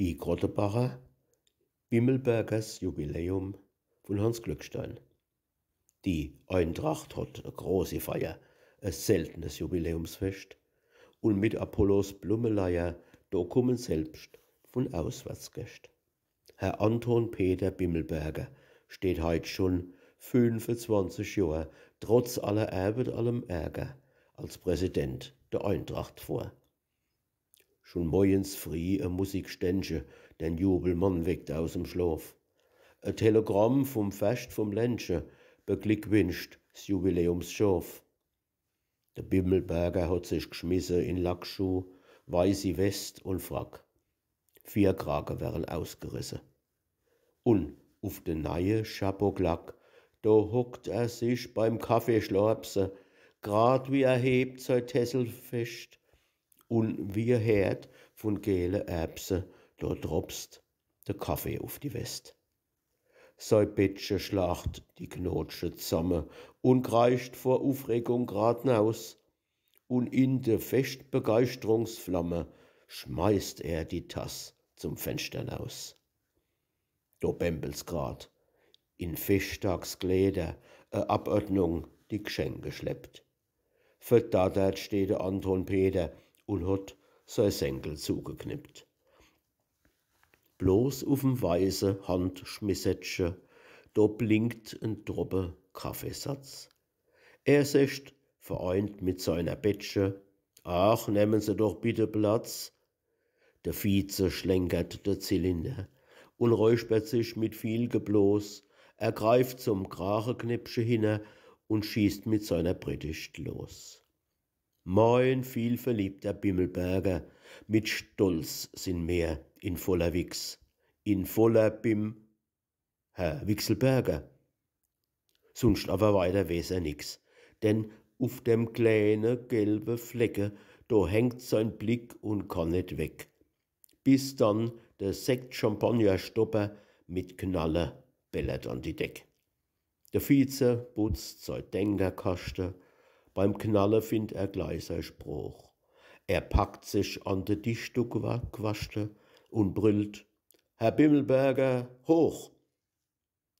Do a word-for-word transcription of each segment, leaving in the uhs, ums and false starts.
Die Krottebacher, Bimmelbergers Jubiläum von Hanns Glückstein. Die Eintracht hot e großi Feier, e seltenes Jubiläumsfescht. Un mit Apollos Blummeleier, do kummen selbscht von auswärts Gäscht. Herr Anton Peter Bimmelberger steht heit schon fünfunzwanzig Johr, trotz aller Arbet, allem Ärger, als Präsident der Eintracht vor. Schon morjens frieh e Musikständche den Jubelmann weckt aus em Schlof. E Telegramm vom Ferscht vom Ländche beglickwünscht s Jubiläumsschof. De Bimmelberger hot sich gschmisse in Lackschuh, weißi West un Frack. Vier Krage wären ausgerisse. Un uf de neie Schapoklack, do hockt er sich beim Kaffeeschlorpse, grad wie er hebt sei Tessel fescht, un wie e Herd vun gele Erbse, do dropst de Kaffee uf die West. Sei Bettche schlacht die Knotsche zamme un kreischt vor Ufregung grad naus. Un in de Feschtbegeischterungsflamme schmeißt er die Tass zum Fenschter naus. Do bembelt's grad. In Feschtdagskleeder e Abordnung die Gschenke schleppt. Verdattert steht de Anton Peter un hot sei Senkel zugeknippt. Bloß uf'm weiße Handschmissettche, do blinkt en Droppe Kaffeesatz. Er secht, vereint mit seiner Bettche: „Ach, nemmen Se doch bitte Platz.“ De Vize schlenkert de Zylinder un räuspert sich mit viel Geblos, er greift zum Krageknäppche hinner un schießt mit seiner Brettischt los. Mein vielverliebter Bimmelberger, mit Stolz sin mer in voller Wichs, in voller Bim, Herr Wichselberger. Sunscht awer weiter weeß er nix, denn uf dem kleene gelbe Flecke, do hängt sein Blick un kann net weg. Bis dann de Sekt-Champagner-Stopper mit Knalle bellert an die Deck. De Vize putzt sei Denkerkaschte, beim Knalle findt er gleich sei Sproch. Er packt sich an de Tischduck-Quaschte un brillt: „Herr Bimmelberger, hoch!“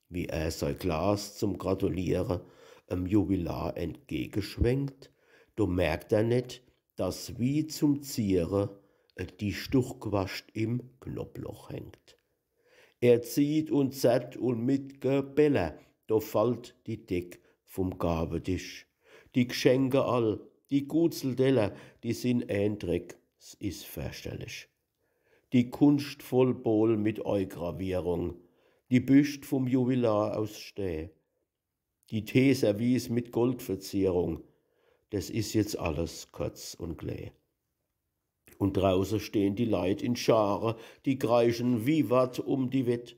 Wie er sei Glas zum Gratuliere em Jubilar entgegeschwenkt, do merkt er net, dass wie zum Ziere e Tischduck-Quascht im Knopploch hängt. Er zieht un zerrt un mit Gebeller, do fallt die Deck vum Gabetisch. Die Gschenke all, die Gutzelteller, die sin en Dreck, s is ferchterlich. Die kunschtvoll Bowl mit Eigravierung, die Büscht vum Jubilar aus Stää, die Teeservice mit Goldverzierung, des is jetzt alles korz un klää. Un drauße stehn die Leit in Schare, die kreischen Vivat um die Wett.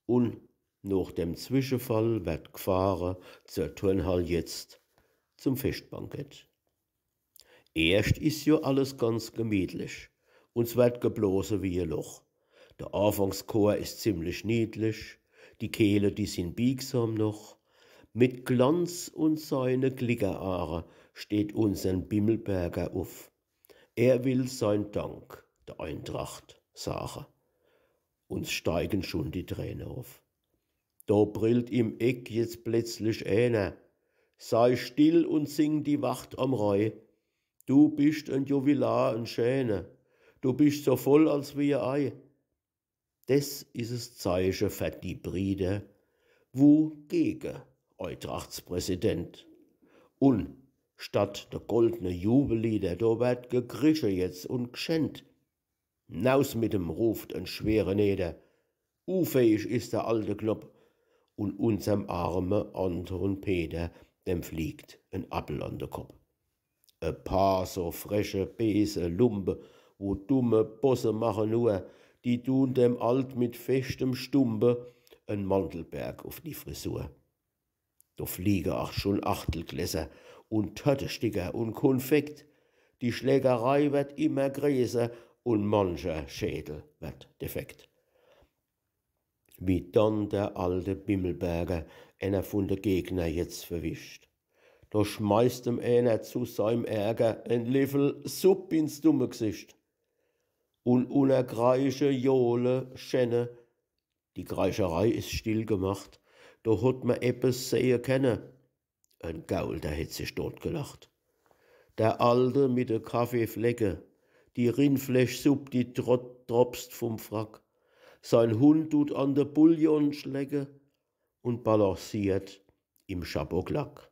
Un noch dem Zwischefall werd gfahre zur Turnhall jetzt zum Feschtbankett. Erscht is jo alles ganz gemietlich un s werd geblose wie e Loch. De Aafangschor is ziemlich niedlich, die Kehle, die sin biegsam noch. Mit Glanz un seine Glickeraare steht unsern Bimmelberger uff. Er will sein Dank der Eintracht sage. Un s steigen schun die Träne uff. Do brillt im Eck jetzt plötzlich eener: „Sei still un sing die Wacht am Rhei. Du bischt en Jubilar, en schäne. Du bischt so voll als wie e Ei.“ Des is es Zeiche fer die Brieder, wu gege Eintrachtspräsident. Un statt de goldne Jubellieder, do werd gekrische jetzt un gschennt. „Naus mit em“, ruft en schwere Neder. Ufähig is der alte Knopp, un unserm arme Anton Peter, dem fliegt en Appel an de Kopp. E paar so freche, beese Lumpe, wo dumme Bosse mache nur, die dun dem Alt mit feschtem Stumpe en Mantelberg uf die Frisur. Do fliege ach schun Achtelgläser un Tortesticker un Konfekt. Die Schlägerei werd immer greeßer un mancher Schädel werd defekt. Wie dann der alte Bimmelberger, eener vun de Gegner jetzt verwischt, do schmeißt em eener zu seim Ärger en Leffel Supp ins dumme Gsicht. un unner Kreische, Johle, Schenne, die Kreischerei is still gemacht, do hot mer eppes sehe kenne. En Gaul, der hett sich dotgelacht. Der Alte mit de Kaffeeflecke, die Rindfleischsupp, die trot-, dropst vum Frack. Sein Hund tut an de Bouillon schlecke un balanciert im Schaboklack.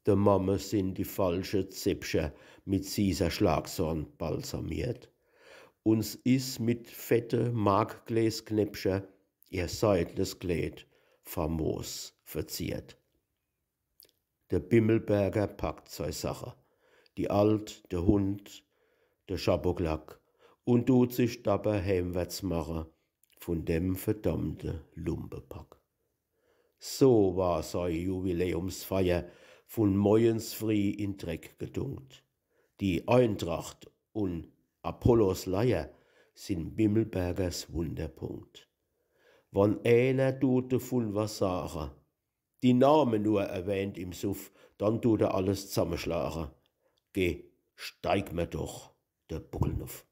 De Mamme sin die falsche Zäppcher mit sießer Schlagsahn balsamiert. Un s is mit fette Markgläsknäppcher ihr seidnes Kleed famos verziert. De Bimmelberger packt sei Sache, die Alt, de Hund, de Schaboklack, un tut sich dapper hemwärts mache vun dem verdammte Lumpepack. So war sei Jubiläumsfeier vun moiens frieh in Dreck gedunkt. Die Eintracht un Apollos Leier sin Bimmelbergers Wunderpunkt. Wann eener tut devun was sage, die Name nur erwähnt im Suff, dann tut er alles zammeschlage. Geh, steig mer doch de Buckel nuff.